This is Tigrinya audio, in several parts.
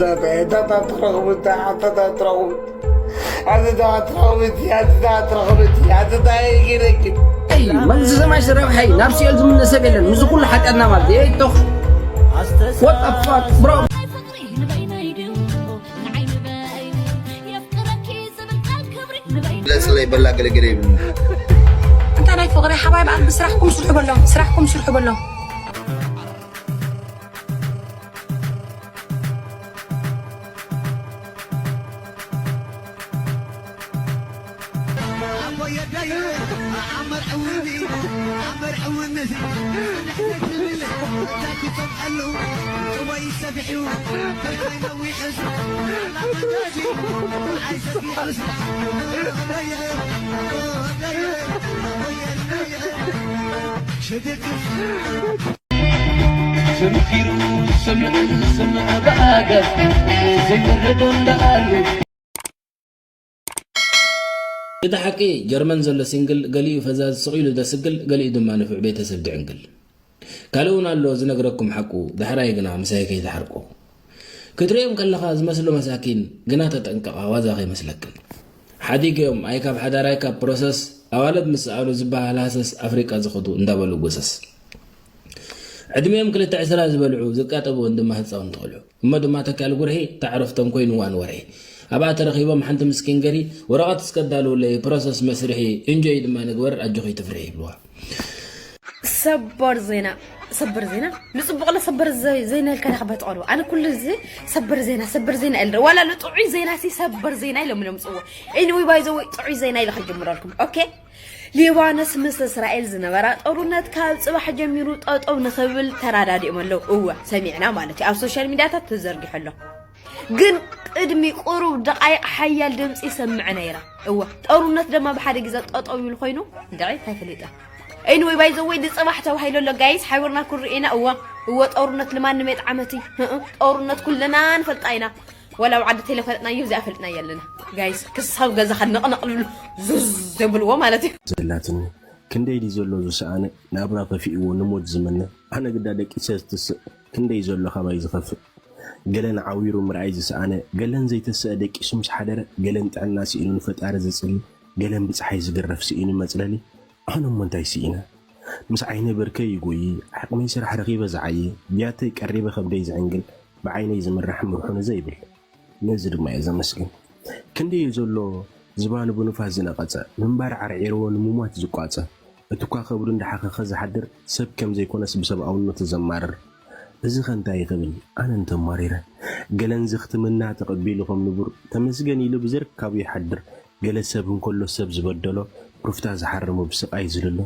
ኣተታትረኽቡት ኣተታትረኽቡት ኣተታትረኽቡት ኣተታትረኽቡት ኣተታትረኽቡት ኣተታትረኽቡት መንግስቲ ሰማይ ረብሐይ ናብ ሲኦል ዝምለስ ሰብ የለን። ምስ ኩሉ ሓጢኣትና ማለት እዩ። ቶኽ ወጣፋት ብሮ ግለፅለይ በላ ገለገለ ይብልና። እንታይ ናይ ፍቕሪ ሓባይ በኣል ብስራሕኩም ስርሑ በሎም፣ ስራሕኩም ስርሑ በሎም። ሰምዒሩ ሰምዒ ዝሰምዕ ብኣገር ዘይምረዶ እንዳኣሉ እቲ ሓቂ ጀርመን ዘሎ ሲንግል ገሊኡ ፈዛዝ ስቕ ኢሉ ደስግል ገሊኡ ድማ ንፉዕ ቤተሰብ ድዕንግል ካልእ እውን ኣሎ ዝነግረኩም ሓቁ ዳሕራይ ግና ምሳይ ከይትሓርቁ ክትርእዮም ከለኻ ዝመስሉ መሳኪን ግና ተጠንቀቓ ዋዛ ከይመስለክን ሓዲገዮም ኣይ ካብ ሓዳር ኣይ ካብ ፕሮሰስ ኣዋልድ ምስ ሰኣኑ ዝበሃል ሃሰስ ኣፍሪቃ ዝኸዱ እንዳበሉ ጎሰስ ዕድሚኦም ክልተ ዕስራ ዝበልዑ ዝቃጠቡ እውን ድማ ህፃውንቲ ቆልዑ እሞ ድማ ተካል ጉርሒ ታዕርፍቶም ኮይንዋ ንወርሒ ኣብኣ ተረኺቦም ሓንቲ ምስኪን ገሪ ወረቐት እስከዳልውለይ ፕሮሰስ መስርሒ እንጆይ ድማ ንግበር ኣጆኺ ትፍርሒ ይብልዋ ሰበር ዜና ሰበር ዜና ንፅቡቅ ለ ሰበር ዜና ኢልካ ዳክባ ትቀርቡ ኣነ ኩሉ እዚ ሰበር ዜና ሰበር ዜና ኢል ዋላ ንጥዑይ ዜና ሲ ሰበር ዜና ኢሎም ኢሎም ፅዎ anyway by the way ጥዑይ ዜና ኢለ ክጅምረልኩም okay ሊባኖስ ምስ እስራኤል ዝነበራ ጦርነት ካብ ፅባሕ ጀሚሩ ጠጠው ንኽብል ተራዳዲኦም ኣለዉ እወ ሰሚዕና ማለት እዩ ኣብ ሶሻል ሚድያታት ተዘርጊሑ ኣሎ ግን ቅድሚ ቁሩብ ደቃይቕ ሓያል ድምፂ ይሰምዕ ነይረ እወ ጦርነት ድማ ብሓደ ግዜ ጠጠው ይብል ኮይኑ እንድዒ እንታይ ፈሊጠ anyway by the way ንፅባሕ ተባሂሉ ኣሎ ጋይስ ሓቢርና ክንርኢ ኢና እወ እወ ጦርነት ንማንም የጥዓመት እዩ ጦርነት ኩልና ንፈልጣ ኢና ወላ ኣብ ዓዲ ተይለ ፈለጥናዮ እዚኣ ፈልጥናያ ኣለና ጋይስ ክሳብ ገዛኻ ነቕነቕ ልብሉ ዙዝ የብልዎ ማለት እዩ ዘላትኒ ክንደይ ድዩ ዘሎ ዝሰኣነ ናብራ ከፊእዎ ንሞት ዝምነ ኣነ ግዳ ደቂሰ ዝትስእ ክንደይ ዘሎ ካባይ ዝኸፍእ ገለን ዓዊሩ ምርኣይ ዝሰኣነ ገለን ዘይተስአ ደቂሱ ምስ ሓደረ ገለን ጥዕና ስኢኑ ንፈጣሪ ዝፅሊ ገለን ብፀሓይ ዝግረፍ ስኢኑ መፅለሊ ኣነ እሞ እንታይ ስኢነ ምስ ዓይነ በርከይ ይጎይ ዓቕመይ ስራሕ ረኺበ ዝዓየ ብያተይ ቀሪበ ከብደይ ዝዕንግል ብዓይነይ ዝምራሕ ምርሑኒ ዘይብል ነዚ ድማ እየ ዘመስግን። ክንደይ እዩ ዘሎ ዝባኑ ብንፋስ ዝነቐጸ፣ ምንባር ዓርዒርዎ ንሙማት ዝቋጸ፣ እትኳ ከብዱ እንዳሓኸኸ ዝሓድር፣ ሰብ ከም ዘይኮነስ ብሰብኣውነቱ ዘማርር። እዚኸ እንታይ ክብል ኣነ እንተማሪረ። ገለን ዘኽትምና ተቐቢሉ ከም ንቡር፣ ተመስገን ኢሉ ብዘርካቡ ይሓድር። ገለ ሰብ እንከሎ ሰብ ዝበደሎ፣ ሩፍታ ዝሓርሞ ብስቓይ ዝልሎ።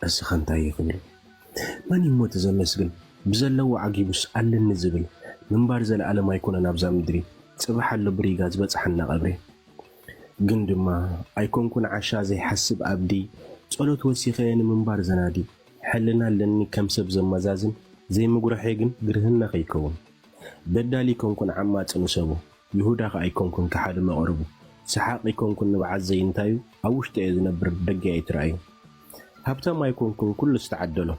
እስኸ እንታይ ይኽእል? መን እዩ እሞ እቲ ዘመስግን? ብዘለዎ ዓጊቡስ ኣለኒ ዝብል? ምንባር ዘለኣለም ኣይኮነን ኣብዛ ምድሪ። ጽባሕ ኣሎ ብሪጋ ዝበጽሓና ቀብሪ። ግን ድማ ኣይኮንኩን ዓሻ ዘይሓስብ ኣብዲ። ጸሎት ወሲኸ እየ ንምንባር ዘናዲ። ሕልና ኣለኒ ከም ሰብ ዘመዛዝን። ዘይምጉርሐይ ግን ግርህና ከይከውን። በዳሊ ኣይኮንኩን ዓማጺ ንሰቡ። ይሁዳ ከኣ ኣይኮንኩን ከሓዲ መቕርቡ፣ ሰሓቕ ኣይኮንኩን ንብዓት ዘይንታዩ፣ ኣብ ውሽጠይ እየ ዝነብር ደገይ ኣይትርኣዩ። ሃብታም ኣይኮንኩን ኩሉ ዝተዓደሎ፣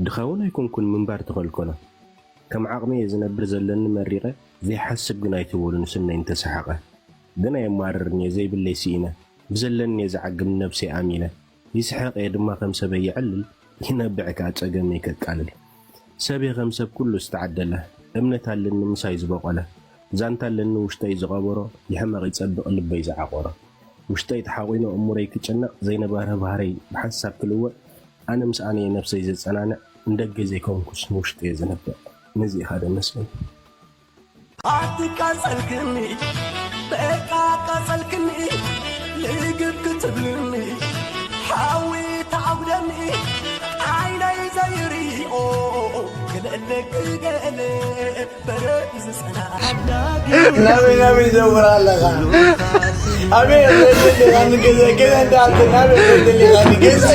ድኻ እውን ኣይኮንኩን ምንባር ተኸልከሎ። ከም ዓቕመይ እየ ዝነብር ዘለኒ መሪቐ፣ ዘይሓስብ ግን ኣይትበሉ ንስነይ እንተሰሓቐ። ግን ኣየማርርን እየ ዘይብለይ ስኢነ፣ ብዘለኒ እየ ዝዓግብ ንነብሰይ ኣሚነ። ይስሕቕ እየ ድማ ከም ሰበይ የዕልል፣ ይነብዕ ከኣ ጸገመይ ከቃልል። ሰብ እየ ከም ሰብ ኩሉ ዝተዓደለ፣ እምነት ኣለኒ ምሳይ ዝበቖለ። ዛንታ ኣለኒ ውሽጠይ ዝቐበሮ፣ ይሕመቕ ይጸብቕ ልበይ ዝዓቖሮ። ውሽጠይ ተሓቒኑ እእምሮይ ክጭነቕ፣ ዘይነበረ ባህረይ ብሓንሳብ ክልወጥ፣ ኣነ ምስኣነ እየ ነብሰይ ዘጸናንዕ፣ ንደገ ዘይኮንኩስ ንውሽጢ እየ ዝነብዕ። ነዚ ኢኻ ደመስግን። ኣትቃጸልክኒ በቃ ኣቃጸልክኒ ልግብ ክትብልኒ ሓዊ ተዓጉደኒ ዓይነይ ዘይርኦ ክልእለኪ ገለ በረድ ዝጸና ሓዳጊ ናበይ ናበይ ዘውር ኣለኻ ኣበይ ኣለካ ንገዛ ገዛ እንዳልተ ናበይ ዘለካ ንገዛ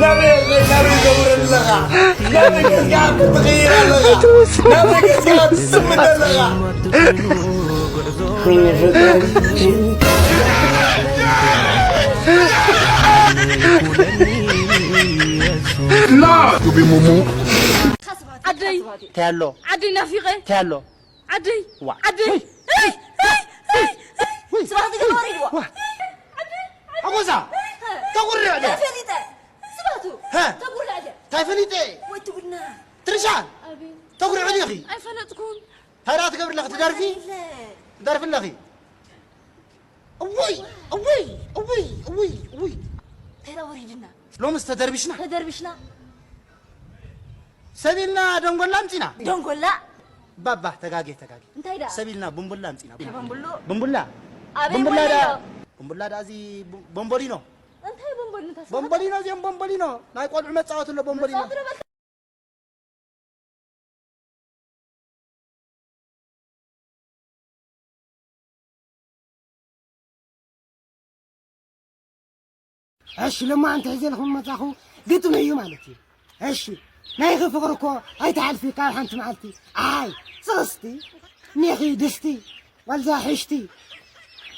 ናበይ ኣለካ ናበይ ዘውር ኣለኻ ናበይ ገዝካ ክትቕይር ኣለኻ ናበይ ገዝካ ትስምት ኣለኻ ዓደይ ተያሎ ዓደይ ናፊቐ ተያሎ ዓደይ! ዋ። ዓደይ! ወይ! ስባቱ ገለ ወሪድዎ። ዋ። ዓደይ! ዓደይ! ሓጎሳ! ተጉርዕ ድያ? ተፈሊጠ! ስባቱ! ሀ? ተጉርዕ ድያ? እንታይ ፈሊጠ? ወይ ትጉድና! ትርሻ! ኣቤት! ተጉርዕ ዲኺ? ኣይፈለጥኩን። እንታይ ደኣ ትገብሪ ኣለኺ? ትደርፊ? ትደርፊ ኣለኺ? እውይ! እውይ! እውይ! እውይ! እውይ! እንታይ ደኣ ወሪድና? ሎምስ ተደርቢሽና? ተደርቢሽና? ሰቢልና ደንጎላ ኣምጺና። ደንጎላ? ባባ፣ ተጋጌ፣ ተጋጌ። እንታይ ደኣ? ሰቢልና ቡምቡላ ኣምጺና። ቡምቡሉ? ቡምቡላ። ኣበይ ቡምቡላ ደኣ፣ ቡምቡሉ? ቡምቡላ ደኣ እዚ ቡ-፣ ቦምቦሊኖ። እንታይ ቦምቦሊኖ ታስብ? ቦምቦሊኖ፣ እዚኦም ቦምቦሊኖ። ናይ ቆልዑ መጻወቲ ኣሎ ቦምቦሊኖ። መጻወቲ ዶ በል-፣ እሺ፣ ሎማዓንቲ ሒዘልኩም መጻኹ ግጥሚ እዩ ማለት እዩ። እሺ፣ ናይኺ ፍቕሪ እኮ ኣይትሓልፊ ካብ ሓንቲ መዓልቲ። ኣይ፣ ስኽስቲ፣ እኔኺ ድስቲ፣ ዋልዛ ሕሽቲ፣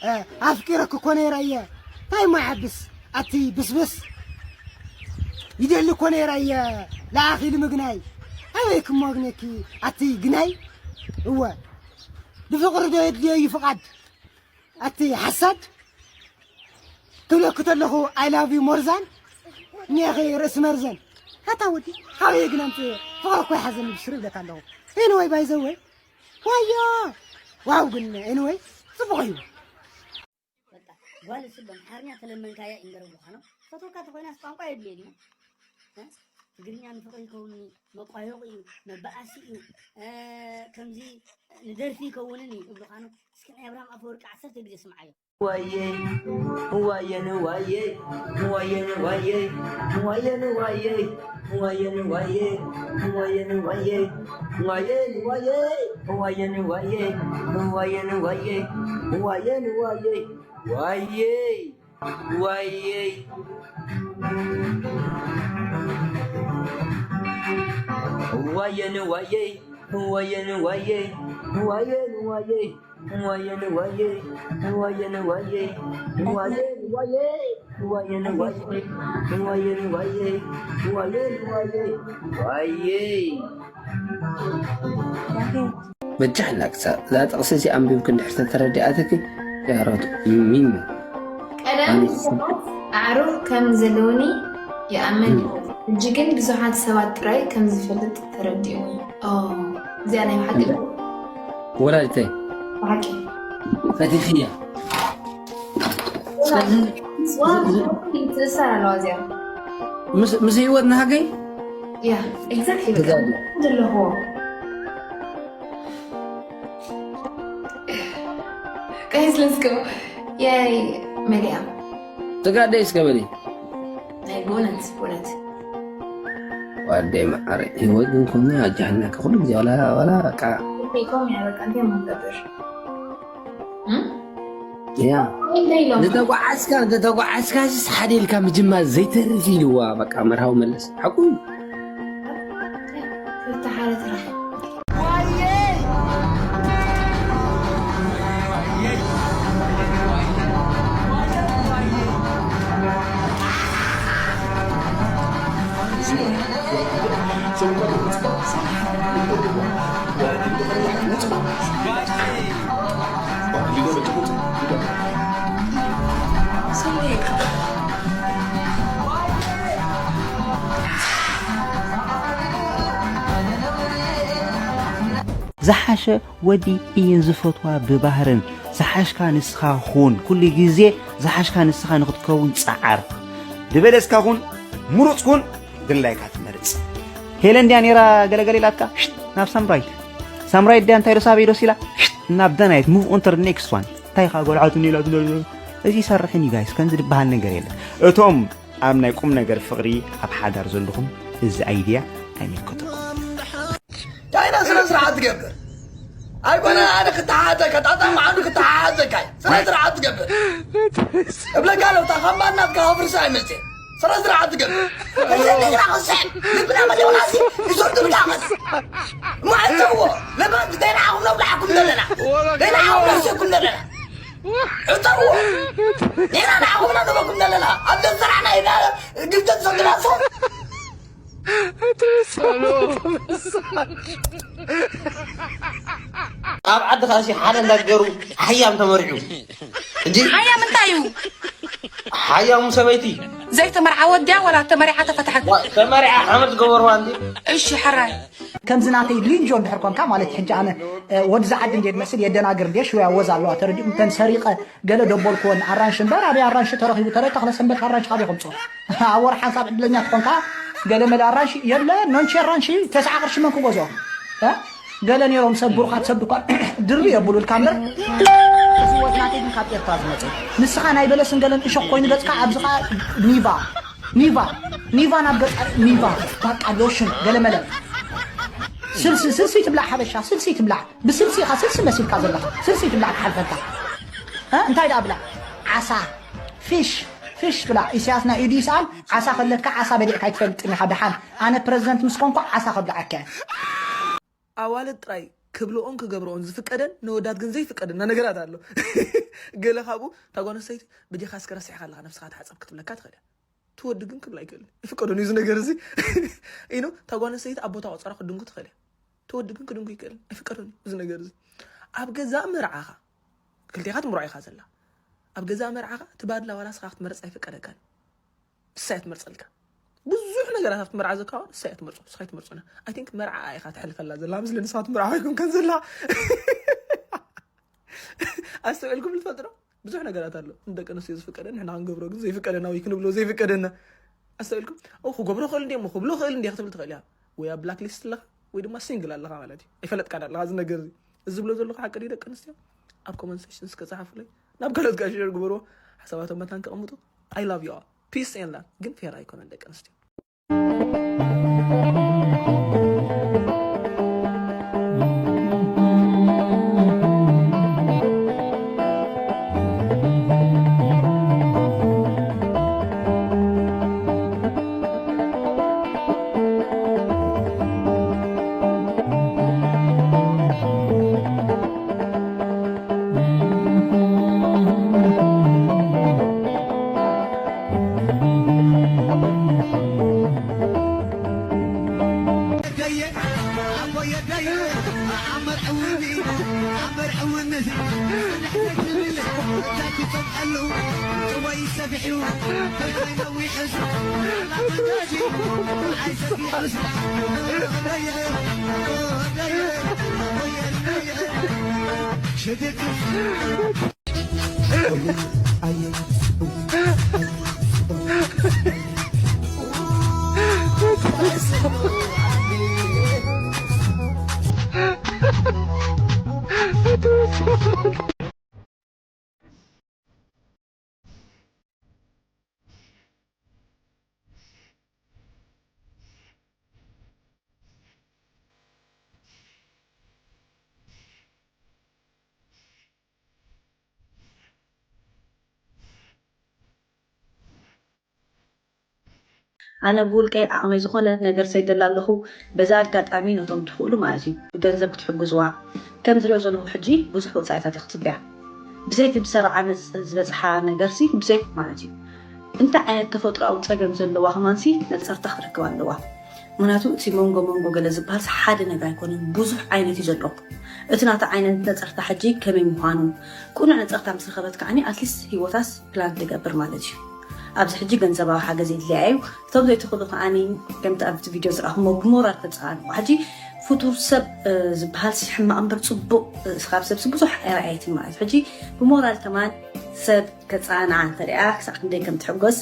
እ፣ ኣፍቂረኪ እኮ ነይረ እየ። እንታይ እሞ ይሓብስ ኣቲ ብስብስ? ይደሊ እኮ ነይረ እየ ለኣኺ ንምግናይ። ኣበይ ክሞ ኣግኔኪ ኣቲ ግናይ? እወ፣ ብፍቕሪ ዶ የድልዮ እዩ ፍቓድ? ኣቲ ሓሳድ፣ ክብለኪ ተለኹ I love you ሞርዛን፣ እኒአኺ ርእሲ መርዘን። ኣታ ወዲ፣ ካበይ ግን ኣምፅእ? ፍቕሪ እኮ ይሓዘኒ ብሽር ይብለካ ኣለኹ። ኤኒወይ፣ ባይ ዘ ወይ፣ ዋዮ፣ ዋው፣ ግን ኤኒወይ፣ ፅቡቕ እዩ። በቃ፣ ጓል እሱ በምሓርኛ ተለመንካያ ኢንደረጉ ኻኖ፣ ፈቶካ ተኾይናስ ቋንቋ የድልየኒ። እ? ትግርኛ ንፍቕሪ ይከውንኒ፣ መቋየቑ እዩ፣ መባኣሲ እዩ፣ እ፣ ከምዚ ንደርፊ ይከውንን እዩ እብሉ ኻኖ። እስኪ ናይ ኣብርሃም ኣፈወርቂ ዓሰርተ ግዜ ስምዓዮ። ዋየይ፣ ዋየን ዋየይ፣ ዋየን ዋየይ፣ ዋየን ዋየይ፣ ዋየን ዋየይ፣ ዋየን ዋየይ፣ ዋየን ዋየይ፣ ዋየን ዋየይ፣ ዋየን ዋየይ፣ ዋየን ዋየይ፣ ዋየይ፣ ዋየይ። ዋየን ዋየይ፣ ዋየን ዋየይ፣ ዋየን ዋየይ። ዋየን ዋየይ፣ ዋየን ዋየይ፣ ዋየን ዋየይ፣ ዋየን ዋየይ፣ ዋየን ዋየይ፣ ዋየን ዋየይ፣ ዋየይ። በጃ ኣላቅሳ፣ እዛ ጥቕሲ እዚኣ ኣንቢብኪ እንድሕር ተተረዲኣትኪ፣ ያሮት ሚሞ። ቀደም ኣነ ብዙሓት ኣዕሩኽ ከም ዘለውኒ ይኣምን። ሕጂ ግን ብዙሓት ሰባት ጥራይ ከም ዝፈልጥ ተረዲኡኒ። ኦ፣ እዚኣ ናይ ብሓቂ ድያ? ወላዲተይ። ብሓቂ። ፈቲኽያ። ዋው፣ ትእሰር ኣለዋ እዚኣ። ምስ፣ ምስ ህይወት ንሃገይ? ያ፣ ኤግዛክትሊ፣ በቃ። ትዛሊ። ዘለኹዎ። Guys, let's go. Yay, መሊኣ። ትጋደይ እስከ በሊ። ናይ ብእውነት፣ ብእውነት። ዋደይ መዓረይ፣ ህይወት ግን ከምዚ ኣጃህልና ኩሉ ግዜ ዋላ፣ ዋላ በቃ። ኦኬ፣ ኮም ያ በቃ፣ እንታይ ሞ ንገብር? እም? ያ። እንታይ ኢሎም? ዝተጓዓዝካ፣ ዝተጓዓዝካ ሲ ሓደ ኢልካ ምጅማር ዘይተርፍ ኢልዋ፣ በቃ መርሃዊ መለስ። ሓቁ እዩ። ክልተ ሓደ ጥራሕ። ዝሓሸ ወዲ እየን ዝፈትዋ ብባህረን። ዝሓሽካ ንስኻ ኩን። ኩሉ ግዜ ዝሓሽካ ንስኻ ንኽትከውን ጸዓር። ዝበለጽካ ኩን፣ ምሩጽ ኩን፣ ግን ላይካ ትመርጽ። ሄለን ድያ ነይራ ገለገለ ኢላትካ? ሽት፣ ናብ ሳምራይት። ሳምራይት ድያ እንታይ ዶ ሳበይ ዶ ሲላ? ሽት፣ ናብ ዳናይት። Move on to the next one። እንታይ ኻ ጎልዓቱኒ ኢላትኒ? እዚ ይሰርሕን እዩ ጋይስ፣ ከምዚ ዝበሃል ነገር የለን። እቶም ኣብ ናይ ቁም ነገር ፍቕሪ ኣብ ሓዳር ዘለኹም እዚ ኣይድያ ኣይምልከተኩም። ቻይና ስነ ስርዓት ትገብር። ኣይኮነ ኣነ ክተሓዘካ፣ ጣጣ መዓኑ ክተሓዘካ። ስነ ስርዓት ትገብር። እብለካ ኣለኹ፣ እታ ካብ ማናትካ ከፍርሳ ኣይመጽእ። ስነ ስርዓት ትገብር። እዚ ትግራ ክስዕብ። ልብና መደብና እዚ ንሱር ትብላ መስ። እሞ ዕጸዎ። ለባም ዘይነዓኹም ነብልዓኩም ዘለና። ዘይነዓኹም ነብሰኩም ዘለና። ዕጸዎ። ኔና ንዓኹም ኢና ንበኩም ዘለና። ኣብ ዘዝራዕና ኢና ግብተን ሰግዳሶ። ኣብ ዓዲ ኻሲ ሓደ እንዳገሩ ሓያም ተመሪዑ እንጂ ሓያም እንታይ እዩ? ሓያሙ ሰበይቲ ዘይተመርዓ ወዲያ ወላ ተመሪዓ ተፈትሐት? ተመሪዓ ሓመድ ገበርዋ እንዲ። እሺ፣ ሕራይ። ከምዚ ናተይ ሊንጆ እንድሕር ኮንካ ማለት ሕጂ ኣነ ወድዚ ዓዲ እንዴ ድመስል የደናግር እንዴ ሽወያ ወዝ ኣለዋ ተረዲኡ እንተን ሰሪቐ ገለ ደቦልክወን ኣራንሽ እምበር ኣበይ ኣራንሽ ተረኺቡ ተረ ተኽለ ሰንበት ኣራንሽ ካበይ ከምፅኦ? ኣብ ወር ሓንሳብ ዕድለኛ ትኾንካ ገለ መለ ኣራንሽ የለ ኖንቺ ኣራንሽ ተስዓ ቅርሺ መን ክገዝኦ? ገለ ነይሮም ሰብ ብሩኻት ሰብ ድኳን ድርቢ የብሉልካ እምበር እዚ ወዝናተይ ግን ካብ ኤርትራ ዝመፀ ንስኻ ናይ በለስን ገለን እሾክ ኮይኑ ገፅካ ኣብዚ ኸዓ ኒቫ ኒቫ ኒቫ ናብ ገፃ ኒቫ ባቃ ሎሽን ገለመለ ስልሲ ስልሲ ትብላዕ ሓበሻ ስልሲ ትብላዕ ብስልሲ ኢኻ ስልሲ መሲልካ ዘለኻ ስልሲ ትብላዕ ክሓልፈልካ እንታይ ደኣ ብላዕ ዓሳ ፊሽ ፊሽ ብላዕ ኢሳያስ ናይ ኢዱ ይስኣል ዓሳ ከለካ ዓሳ በሊዕካ ኣይትፈልጥን ኢኻ ደሓን ኣነ ፕረዚደንት ምስ ኮንኩ ዓሳ ከብልዓካ እየ ኣዋልድ ጥራይ ክብልኦን ክገብርኦን ዝፍቀደን ንወዳት ግን ዘይፍቀደና ነገራት ኣሎ። ገለ ካብኡ እታ ጓል ኣንስተይቲ ብጀኻ እስከ ረሲዕካ ኣለኻ ነብስኻ ተሓጸብ ክትብለካ ትኽእል እያ። እቲ ወዲ ግን ክብላ ኣይክእልን። ይፍቀዶ እዩ እዚ ነገር እዚ። ኢኑ እታ ጓል ኣንስተይቲ ኣብ ቦታ ቆጸራ ክድንጉ ትኽእል እያ። እቲ ወዲ ግን ክድንጉ ይክእልን። ኣይፍቀዶን እዩ እዚ ነገር እዚ። ኣብ ገዛእ መርዓኻ ክልቴኻ ትምርዖ ኢኻ ዘላ። ኣብ ገዛእ መርዓኻ እቲ ባድላ ዋላ ስኻ ክትመርጽ ኣይፍቀደካን። ንሳ እያ ትመርጸልካ። ብዙሕ ነገራት ኣብቲ መርዓ ዘካውን ንሳ እያ ትመርጾ፣ ንስኻ ኣይትመርጾን። I think መርዓ ኢኻ ተሕልፈላ ዘላ ምስለ ንስኻ ትመርዓ ኣይኮንካን ዘላ። ኣስተውዒልኩም ትፈልጡ ዶ? ብዙሕ ነገራት ኣሎ ንደቂ ኣንስትዮ ዝፍቀደን ንሕና ክንገብሮ ግን ዘይፍቀደና ወይ ክንብሎ ዘይፍቀደና። ኣስተውዒልኩም? ኦ ክገብሮ ክእል እንዲ እሞ ክብሎ ክእል እንዲ ክትብል ትኽእል እያ። ወይ ኣብ ብላክ ሊስት ኣለኻ ወይ ድማ ሲንግል ኣለኻ ማለት እዩ። ኣይፈለጥካን ኣለኻ እዚ ነገር እዚ። እዚ ዝብሎ ዘለኹ ሓቂ ድዩ ደቂ ኣንስትዮ? ኣብ ኮመንት ሴክሽን እስከ ጸሓፉለይ። ናብ ካልኦት ጋር ሼር ግበርዎ። ሓሳባቶም መታን ከቐምጡ። I love you all. Peace and love. ግን ፌር ኣይኮነን ደቂ ኣንስትዮ። ኣነ ብውልቀይ ዓቕመይ ዝኾነ ነገር ሰይደላ ኣለኹ። በዚ ኣጋጣሚ ነቶም ትኽእሉ ማለት እዩ ብገንዘብ ክትሕግዝዋ ከም ዝሪኦ ዘለኹ ሕጂ ብዙሕ ወፃኢታት እየ ክትብልያ ብዘይቲ ብሰብ ዓመፅ ዝበፅሓ ነገርሲ ብዘይኩ ማለት እዩ እንታይ ዓይነት ተፈጥሮኣዊ ፀገም ዘለዋ ከማንሲ ነፀርታ ክትረክብ ኣለዋ። ምክንያቱ እቲ መንጎ መንጎ ገለ ዝበሃል ሓደ ነገር ኣይኮነን ብዙሕ ዓይነት እዩ ዘሎ። እቲ ናታ ዓይነት ነፀርታ ሕጂ ከመይ ምዃኑ ቁኑዕ ነፀርታ ምስ ረኸበት ከዓኒ ኣትሊስት ህይወታስ ፕላን ትገብር ማለት እዩ። ኣብዚ ሕጂ ገንዘባዊ ሓገዝ የድልያ እዩ። እቶም ዘይትኽእሉ ከዓኒ ከምቲ ኣብቲ ቪድዮ ዝረኣኹሞ ብሞራል ተፀዓንቑ። ሕጂ ፍቱር ሰብ ዝበሃል ሲ ሕማቕ እምበር ፅቡቕ ስኻብ ሰብሲ ብዙሕ ኣይረኣየትን ማለት እዩ። ሕጂ ብሞራል ከማን ሰብ ከፀዓንዓ እንተሪኣ ክሳዕ ክንደይ ከም ትሕጎስ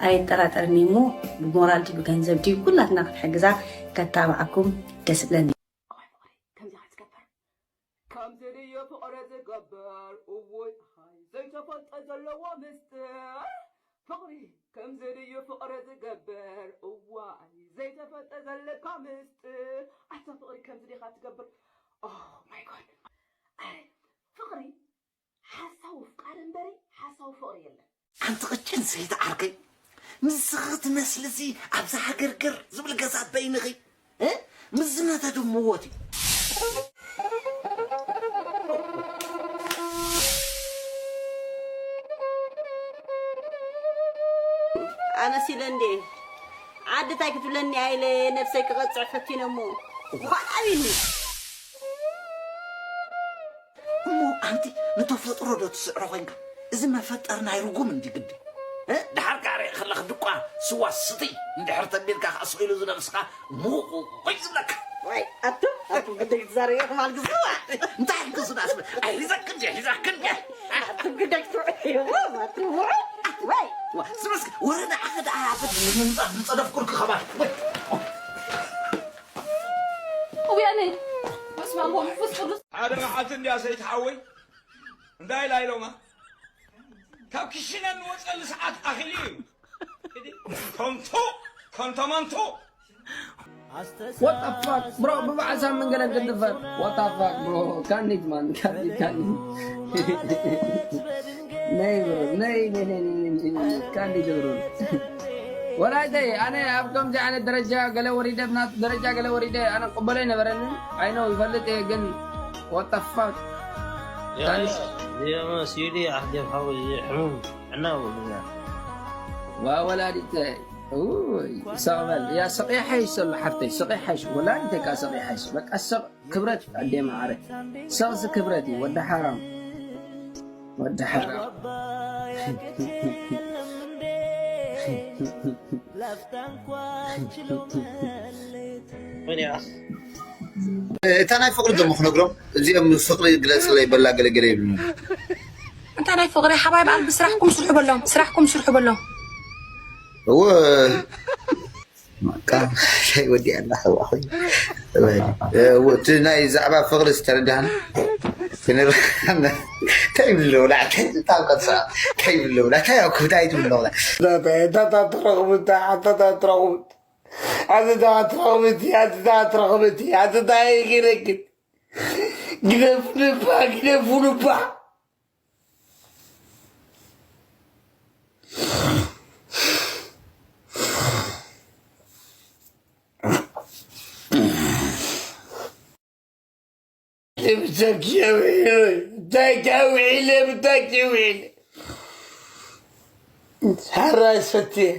ኣይጠራጠርን እሞ ብሞራል ድዩ ብገንዘብ ድዩ ኩላትና ክንሕግዛ ከተባብዓኩም ደስ ይብለኒ። ከምዚ ክትገብር ከምዚ ድዩ ፍቕሪ ዝገብር እውይ ኣይ ዘይተፈልጠ ዘለዎ ምስጥር ፍቕሪ ከምዚ ድዩ ፍቕሪ ዝገብር እዋይ ዘይተፈልጠ ዘለካ ምስጥር ኣታ ፍቕሪ ከምዚ ዲኻ ትገብር oh my god ኣይ ፍቕሪ ሓሳዊ ፍቃር እምበሪ ሓሳዊ ፍቕሪ የለን። ኣንቲ ቅጭን ሰይቲ ዓርከይ፣ ንስኺ ትመስሊ እዚ ኣብዛ ሃገርገር ዝብል ገዛ በይንኺ እ? ምስ ዝነተት እምዎት እዩ። ኣነስ ኢለ እንዴ ዓዲ እንታይ ክትብለኒ ኢለ ነብሰይ ክቐጽዕ ፈቲነ እሞ ዃዕ ኣቢኒ። ኣንቲ ንተፈጥሮ ዶ ትስዕሮ ኮይንካ? እዚ መፈጠር ናይ ርጉም እንዲ ግዲ። እ? ድሓር ከኣ ርእ ከለኽ ድቋ ስዋ ስቲ እንድሕር ተቢልካ ከኣ ስቕ ኢሉ ዝነብስኻ ሙቑቑይ ዝብለካ። ወይ ኣቱም ኣቱም ግደይ ትዛረብ ኢኹም ኣልግዝዋ። እንታይ ኣልግዝና ስበ? ኣይ ሒዛክን ድየ? ሒዛክን ድየ? ኣቱም ግደይ ትውዕይዎ ኣቱም ውዑ። ወይ ዋ፣ ስመስክ ወረ ንዓኺ ደኣ ኣብ ምምጻእ ዝጸደፍኩልኪ ኸባር። ወይ። እውያነይ በስመ አብ ወመንፈስ ቅዱስ ሓደ መዓልቲ እንድያ ሰይቲ ሓወይ እንታይ ኢላ ኢሎማ ካብ ክሽነ እንወፀሉ ሰዓት ኣኺሉ እዩ። ከንቱ ከንቶ መንቱ What the fuck bro ብበዓል ሳምን ገለን ክንድፈር What the fuck bro ካኒት ማን ካኒት ካኒት ነይ bro ነይ ነይ ነይ ነይ ነይ ካኒት bro ወላይተይ ኣነ ኣብ ከምዚ ዓይነት ደረጃ ገለ ወሪደ ብናት ደረጃ ገለ ወሪደ ኣነ ቅበሎ ይነበረኒ I know ይፈልጥ እየ ግን What the fuck يا يا ما سيدي عهد يفحو يحمم عنا وبنا ዋ ወላዲተይ ውይ ሰቕ በል ያ ስቕ ይሓይሽ ዘሎ ሓፍተይ ስቕ ይሓይሽ ወላዲተይ ከዓ ስቕ ይሓይሽ በቃ ስቕ ክብረት ኣዴ መዓረ ስቕሲ ክብረት እዩ ወዲ ሓራም ወዲ ሓራም وين يا اخ እታ ናይ ፍቕሪ ደሞ ክነግሮም እዚኦም ፍቕሪ ግለፅለይ በላ ገለገለ ይብሉ እንታይ ናይ ፍቕሪ ሓባይ በዓል ብስራሕኩም ስርሑ በሎም ስራሕኩም ስርሑ በሎም እወ በቃ ሻይ ወዲኣ እንዳሓዋ ኮይኑ እቲ ናይ ዛዕባ ፍቕሪ ዝተረዳህና ክንርና እንታይ ይብለውላ እንታይ ዝጣብቀት ሰ እንታይ ይብለውላ እንታይ ኣብ ክብዳ ይትብለውላ ኣንታታ ትረኽቡ ኣንታታ ትረኽቡ ኣንታታ ትረኽቡ ኣንታታ ይግረግድ ግደፉንባ ግደፉንባ ብታኪ ውዒለ ብታኪ ውዒለ ብታኪ ውዒለ ሓራይ ሰትየ